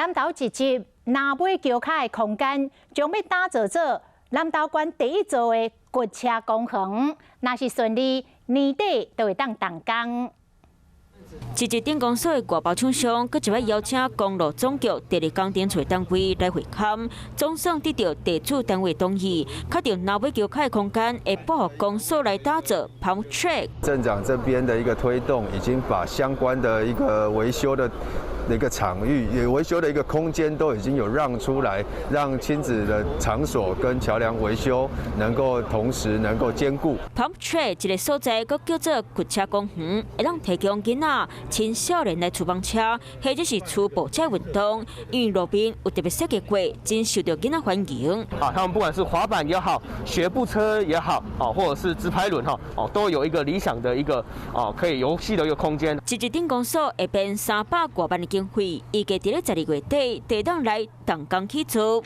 南投一級南尾橋跤的空間，將欲打造做南投縣第一座的腳車公園。若是順利，年底就會當動工。一級鎮公所的外包廠商，閣一擺邀請公路總局第二工程處單位來會勘，總算得到地主單位同意，確定南尾橋跤的空間會撥予公所來打造 Pump Track。鎮長這邊的一個推動，已經把相關的一個維修的一個場域，也維修的一個空間都已經有讓出來，讓親子的場所跟橋梁維修能夠同時能夠兼顧。 Pump Track 這個所在，閣叫做腳車公園，會當提供囡仔、青少年來騎磅車，或者是初步車運動。因為路邊有特別設計過，真受著囡仔歡迎。啊，他們不管是滑板也好，學步車也好，啊，或者是直排輪哈，哦，都有一個理想的一個啊，可以遊戲的一個空間。一級鎮公所會編300外萬的經費，預計佇咧12月底，就當來動工起做。